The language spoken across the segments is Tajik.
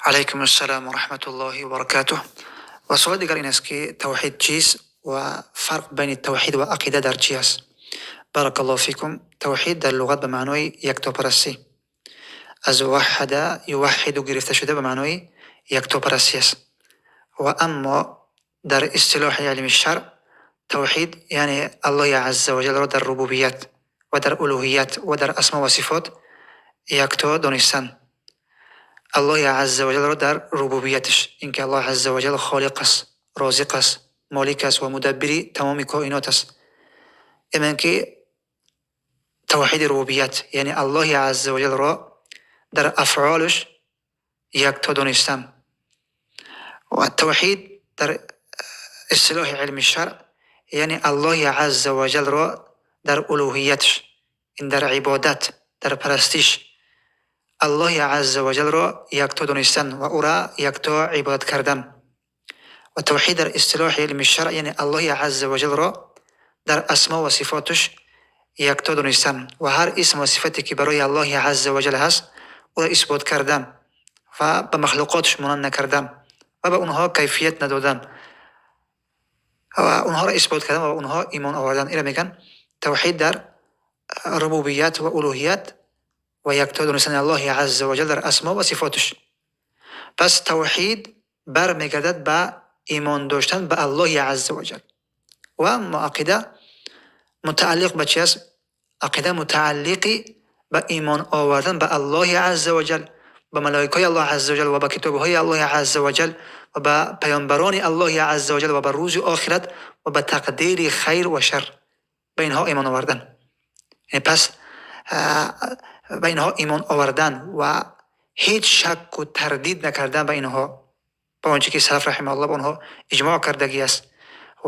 Алайкум ассалом ва раҳматуллоҳи ва баракатуҳ. Ва суоли дигар ин аст, ки тавҳид чист ва фарқ байни тавҳид ва ақида дар чӣ аст? Баракаллоҳу фикум. Тавҳид дар луғат ба маънои яктопарастӣ, аз ваҳада юваҳҳиду гирифта шуда, ба маънои яктопарастӣ аст. Ва аммо дар истилоҳи илми шаръ тавҳид яъне Аллоҳи азза ва ҷалларо дар рубубият ва дар улуҳият ва дар асмо ва сифот якто донистан. Аллоҳи азза ва ҷалларо дар рубубияташ, ин ки Аллоҳ азза ва ҷалла холиқ аст, розиқ аст, молик аст ва мудаббири тамоми коинот аст. Яъне ки тавҳиди рубубият, яъне Аллоҳи азза ва ҷалларо дар афъолаш якто донистан. Ва тавҳид дар истилоҳи илми шаръ яъне Аллоҳи азза ва ҷалларо дар улуҳияташ, ин дар ибодат, дар парастиш Аллоҳи азза ва ҷалларо якто донистан ва ӯро якто ибодат кардан. Ва тавҳид дар истилоҳи илми шаръ яъне Аллоҳи азза ва ҷалларо дар асмо ва сифоташ якто донистан ва ҳар исм ва сифате ки барои Аллоҳи азза ва ҷалла ҳаст, ӯро исбот кардан ва ба махлуқоташ монанд накардан ва ба онҳо кайфият надодан ва онҳоро исбот кардан ва ба онҳо имон овардан. Инро мегӯянд тавҳид дар рубубият ва улуҳият ва якто донистани Аллоҳи азза ва ҷалла дар асмо ва сифоташ. Пас тавҳид бармегардад ба имон доштан ба Аллоҳи азза ва ҷалла. Ва аммо ақида мутааллиқ ба чи аст? Ақида мутааллиқи ба имон овардан ба Аллоҳи азза ва ҷалл, ба малоикаҳои Аллоҳ азза ва ҷалл ва ба китобҳои Аллоҳи азза ва ҷалл ва ба паёмбарони Аллоҳи азза ва ҷалл ва ба рӯзи охират ва ба тақдири хайр ва шар. Ба инҳо имон овардан. Яъне пас ба инҳо имон овардан ва ҳеҷ шакку тардид накардан ба инҳо, ба он чи ки салаф раҳимаҳуллоҳ ба онҳо иҷмоъ кардагӣ аст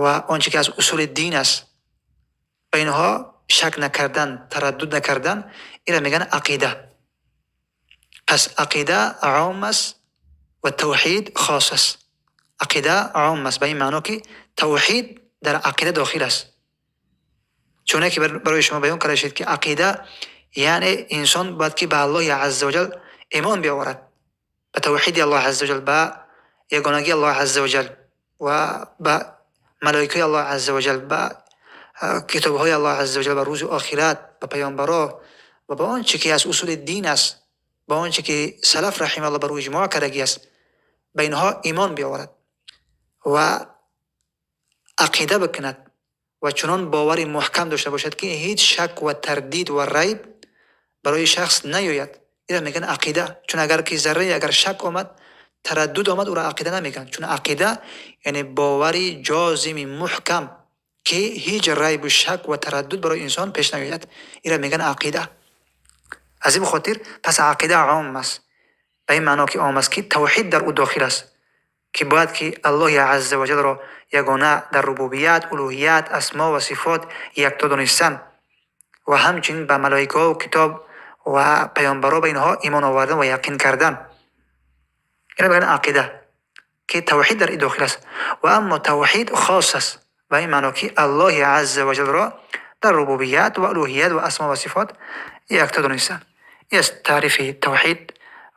ва он чи ки аз усули дин аст, ба инҳо шак накардан, тараддуд накардан, инро мегӯянд ақида. Пас ақида ом аст ва тавҳид хос аст. Ақида ом аст ба ин маъно, ки тавҳид дар ақида дохил аст. Чуне ки барои шумо баён карда шуд, ки ақида яъне инсон бояд ки ба Аллоҳи азза ва ҷалл имон биёварад, ба тавҳиди Аллоҳ азза ва ҷалл, ба ягонагии Аллоҳ азза ва ҷалл ва ба малоикаи Аллоҳ азза ва ҷалл, ба китобҳои Аллоҳ азза ва ҷалл, ба рӯзи охират, ба паёмбаро ва ба он чи ки аз усули дин аст, ба он чи ки салаф раҳимаҳуллоҳ бар ӯ иҷмоъ кардагӣ аст, ба инҳо имон биёварад ва ақида бикунад ва чунон бовари муҳкам дошта бошад, ки ҳеҷ шак ва тардид ва райб барои шахс наёяд. Инро мегӯянд ақида. Чун агар ки заррае агар шак омад, тараддуд омад, ӯро ақида намегӯянд. Чун ақида яъне бовари ҷозими муҳкам, ки ҳеҷ райбу шак ва тараддуд барои инсон пеш наёяд, инро мегӯянд ақида. Аз ин хотир пас ақида ом аст ба ин маъно, ки ом аст, ки тавҳид дар ӯ дохил аст, ки бояд ки Аллоҳи азза ва ҷалларо ягона дар рубубият, улуҳият, асмо ва сифот якто донистан ва ҳамчунин ба малоикаҳо, китоб ва паёмбаро, ба инҳо имон овардан ва яқин кардан. Инро мегӯянд ақида, ки тавҳид дар ин дохил аст. Ва аммо тавҳид хос аст ба ин маъно, ки Аллоҳи азза ва ҷалларо дар рубубият ва улуҳият ва асмо ва сифот якто донистан. Ин аст таърифи тавҳид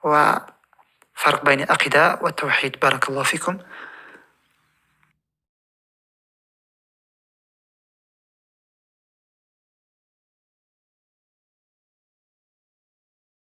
ва фарқ байни ақида ва тавҳид. Баракаллоҳу фикум.